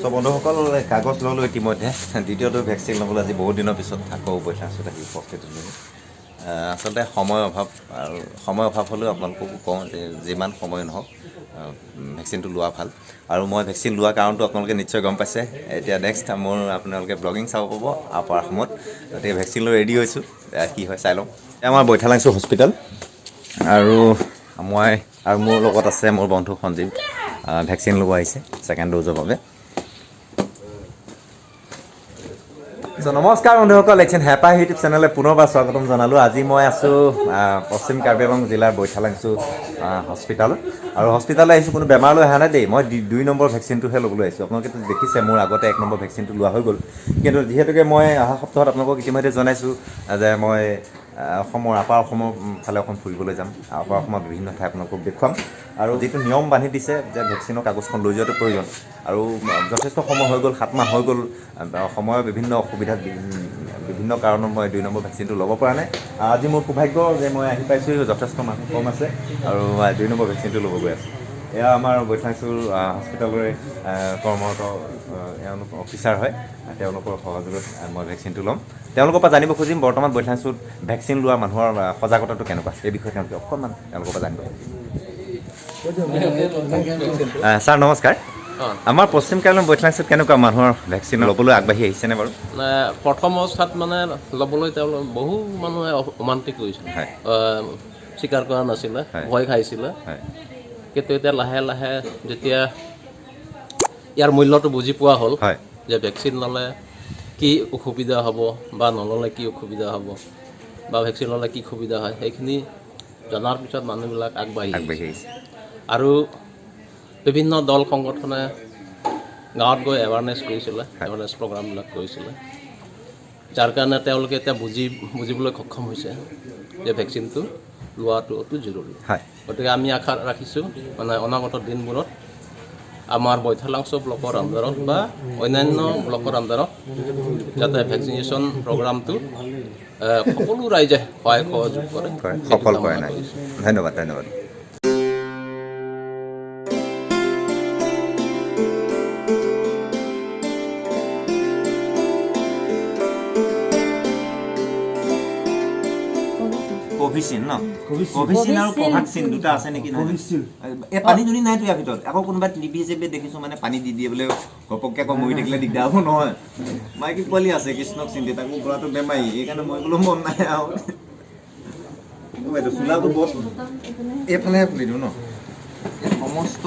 চ' বন্ধুসকল, কাগজ ল'লোঁ ইতিমধ্যে। দ্বিতীয়টো ভেকচিন ল'বলৈ আজি বহুত দিনৰ পিছত আকৌ বৈঠাংচুত আহি উপস্থিত হ'লোহি। আচলতে সময় অভাৱ আৰু সময় অভাৱ হ'লেও আপোনালোককো কওঁ যে যিমান সময় নহওক, ভেকচিনটো লোৱা ভাল। আৰু মই ভেকচিন লোৱাৰ কাৰণটো আপোনালোকে নিশ্চয় গম পাইছে। এতিয়া নেক্সট মোৰ আপোনালোকে ব্লগিং চাব পাব আপাৰ অসমত। গতিকে ভেকচিন লৈ ৰেডি হৈছোঁ। কি হয় চাই লওঁ। এয়া আমাৰ বৈঠালাংচু হস্পিটেল আৰু মই আৰু মোৰ লগত আছে মোৰ বন্ধু সঞ্জীৱ। ভেকচিন ল'ব আহিছে ছেকেণ্ড ড'জৰ বাবে। চ' নমস্কাৰ বন্ধুসকল, একচন হেঁপাহ ইউটিউব চেনেলে পুনৰবাৰ স্বাগতম জনালোঁ। আজি মই আছোঁ পশ্চিম কাৰ্বি আংলং জিলাৰ বৈঠালাংচু হস্পিটেলত। আৰু হস্পিটেললৈ আহিছোঁ, কোনো বেমাৰ লৈ অহা নাই দেই। মই 2 নম্বৰ ভেকচিনটোহে ল'বলৈ আহিছোঁ। আপোনালোকেতো দেখিছে, মোৰ আগতে 1 নম্বৰ ভেকচিনটো লোৱা হৈ গ'ল। কিন্তু যিহেতুকে মই অহা সপ্তাহত আপোনালোকক ইতিমধ্যে জনাইছোঁ যে মই অসমৰ আপাৰ অসমৰ ফালে অকণ ফুৰিবলৈ যাম, আপাৰ অসমৰ বিভিন্ন ঠাই আপোনালোকক দেখুৱাম। আৰু যিটো নিয়ম বান্ধি দিছে যে ভেকচিনৰ কাগজখন লৈ যোৱাটো প্ৰয়োজন আৰু যথেষ্ট সময় হৈ গ'ল, 7 মাহ হৈ গ'ল। সময়ৰ বিভিন্ন অসুবিধাত, বিভিন্ন কাৰণত মই 2 নম্বৰ ভেকচিনটো ল'ব পৰা নাই। আজি মোৰ সৌভাগ্য যে মই আহি পাইছোঁ, যথেষ্ট মানুহ কম আছে আৰু মই 2 নম্বৰ ভেকচিনটো ল'ব গৈ আছোঁ। এয়া আমাৰ বৈঠাংচুৰ হস্পিটেলৰে কৰ্মৰত এওঁলোক অফিচাৰ হয়। তেওঁলোকৰ সহযোগত মই ভেকচিনটো ল'ম। তেওঁলোকৰ পৰা জানিব খুজিম বৰ্তমান বৈঠাংচুত ভেকচিন লোৱা মানুহৰ সজাগতাটো কেনেকুৱা, এই বিষয়ে তেওঁলোকে অকণমান তেওঁলোকৰ পৰা জানিব খুজিম। ছাৰ, নমস্কাৰ। আমাৰ পশ্চিম কাৰ্বি বৈঠাংচুত কেনেকুৱা, মানুহৰ ভেকচিন ল'বলৈ আগবাঢ়ি আহিছেনে বাৰু? প্ৰথম অৱস্থাত মানে ল'বলৈ তেওঁলোক বহু মানুহে অমান্তি কৰিছিলে, স্বীকাৰ কৰা নাছিলে, ভয় খাইছিলে। কিন্তু এতিয়া লাহে লাহে যেতিয়া ইয়াৰ মূল্যটো বুজি পোৱা হ'ল যে ভেকচিন ল'লে কি অসুবিধা হ'ব বা নল'লে কি অসুবিধা হ'ব বা ভেকচিন ল'লে কি সুবিধা হয়, সেইখিনি জনাৰ পিছত মানুহবিলাক আগবাঢ়ি আহিছে। আগবাঢ়ি আহিছে। আৰু বিভিন্ন দল সংগঠনে গাঁৱত গৈ এৱাৰনেছ কৰিছিলে, এৱাৰনেছ প্ৰগ্ৰামবিলাক কৰিছিলে, যাৰ কাৰণে তেওঁলোকে এতিয়া বুজিবলৈ সক্ষম হৈছে যে ভেকচিনটো লোৱাটো অতি জৰুৰী। গতিকে আমি আশা ৰাখিছোঁ, মানে অনাগত দিনবোৰত আমাৰ বৈঠালাংছ' ব্লকৰ আণ্ডাৰত বা অন্যান্য ব্লকৰ আণ্ডাৰত যাতে ভেকচিনেশ্যন প্ৰগ্ৰামটো সকলো ৰাইজে সহায় সহযোগ কৰে, সেইটো সফল কামনা কৰে নাই। কৰিছোঁ। ধন্যবাদ, ধন্যবাদ। কোভিচিল্ড ন? কোভিচিল্ড আৰু কোভাক্সিন দুটা আছে নেকি, নহয়? কোভিচিল্ড। এই পানী দুনি নাইতো ইয়াৰ ভিতৰত। আকৌ কোনোবা টিভি চিভি দেখিছোঁ, মানে পানী দি দিয়ে বোলে। ঘপককৈ আকৌ মৰি থাকিলে দিগদাৰ হ'ব নহয়। মাইকী পোৱালি আছে, কৃষ্ণক চিন্তি তাকো ল'ৰাটো বেমাৰী। সেইকাৰণে মই বোলো মন নাই আৰু। অ বাইদেউ, চোলাটো বৰ এইফালেহে খুলি দিওঁ ন? এই সমস্ত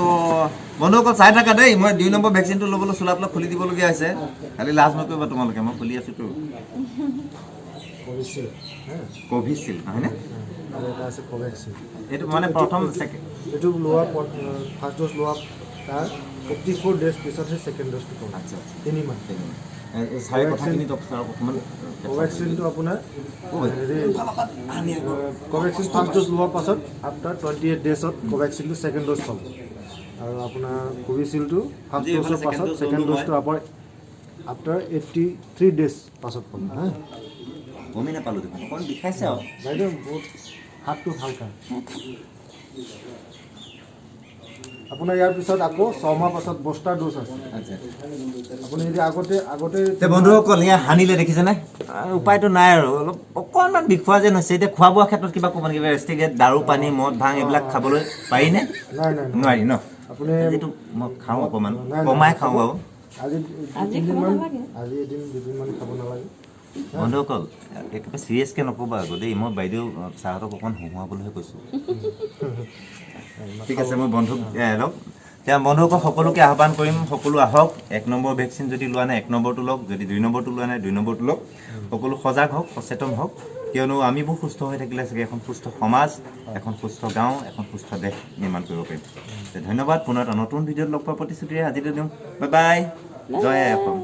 বন্ধুসকল, চাই থাকা দেই। মই 2 নম্বৰ ভেকচিনটো ল'বলৈ চোলা তোলা খুলি দিবলগীয়া হৈছে। খালি লাজ নকৰিবা তোমালোকে, মই খুলি আছোঁতো। কোভিচিল্ড হা। কোভিচিল্ড নহয়নে? আৰু এটা আছে কোভেক্সিন। এইটো মানে প্ৰথম ছেকেণ্ড এইটো লোৱা, ফাৰ্ষ্ট ড'জ লোৱা তাৰ 84 ডেজ পিছতহে ছেকেণ্ড ড'জটো পাব। আচ্ছা আচ্ছা 3 মাহ। ছাৰে কথাখিনি ছাৰক অকণমান কোভেক্সিনটো আপোনাৰ হেৰি, কোভেক্সিন ফাৰ্ষ্ট ড'জ লোৱাৰ পাছত আফটাৰ 28 ডেজত কোভেক্সিনটো ছেকেণ্ড ড'জ পাব। আৰু আপোনাৰ কোভিচিল্ডটো ফাৰ্ষ্ট যি এইফালে ড'জৰ পাছত second dose second ল'লো মই। ড'জটো আপোনাৰ আফটাৰ 83 ডেজ পাছত পাব হা। গমেই নাপালোঁ দেখোন, অকণমান বিষাইছে আৰু। বাইদেউ, বহুত হাতটো হালকা। আপোনাৰ ইয়াৰ পিছত আকৌ 6 মাহ পাছত বুষ্টাৰ ড'জ আছে। আপুনি যদি আগতে তে বন্ধুসকল, এয়া সানিলে, দেখিছেনে? আৰু উপায়টো নাই আৰু অলপ অকণমান বিষোৱা যেন হৈছে। এতিয়া খোৱা বোৱা ক্ষেত্ৰত কিবা ক'ব নেকি? ৰেষ্ট্ৰিকেট দাৰু, পানী, মদ, ভাং এইবিলাক খাবলৈ পাৰিনে? নাই নাই। নোৱাৰি ন? আপুনি যিটো মই খাওঁ অকণমান নাই, নাই। কমাই খাওঁ বাৰু। আজি 2-3 দিনমান, আজি এদিন দুদিনমান খাব নালাগে। বন্ধুসকল, একেবাৰে চিৰিয়াছকৈ নক'বা আকৌ দেই। মই বাইদেউ ছাৰহঁতক অকণমান হহুৱাবলৈহে কৈছোঁ। ঠিক আছে, মই বন্ধুক লওক। এতিয়া বন্ধুসকল, সকলোকে আহ্বান কৰিম, সকলো আহক। 1 নম্বৰ ভেকচিন যদি লোৱা নাই, 1 নম্বৰটো লওক। যদি 2 নম্বৰটো লোৱা নাই, 2 নম্বৰটো লওক। সকলো সজাগ হওক, সচেতন হওক। কিয়নো আমিবোৰ সুস্থ হৈ থাকিলে চাগে এখন সুস্থ সমাজ, এখন সুস্থ গাঁও, এখন সুস্থ দেশ নিৰ্মাণ কৰিব পাৰিম। তে ধন্যবাদ। পুনৰ এটা নতুন ভিডিঅ'ত লগ পোৱাৰ প্ৰতিশ্ৰুতিৰে আজিলৈ দিওঁ। বাই বাই, জয় আই অসম।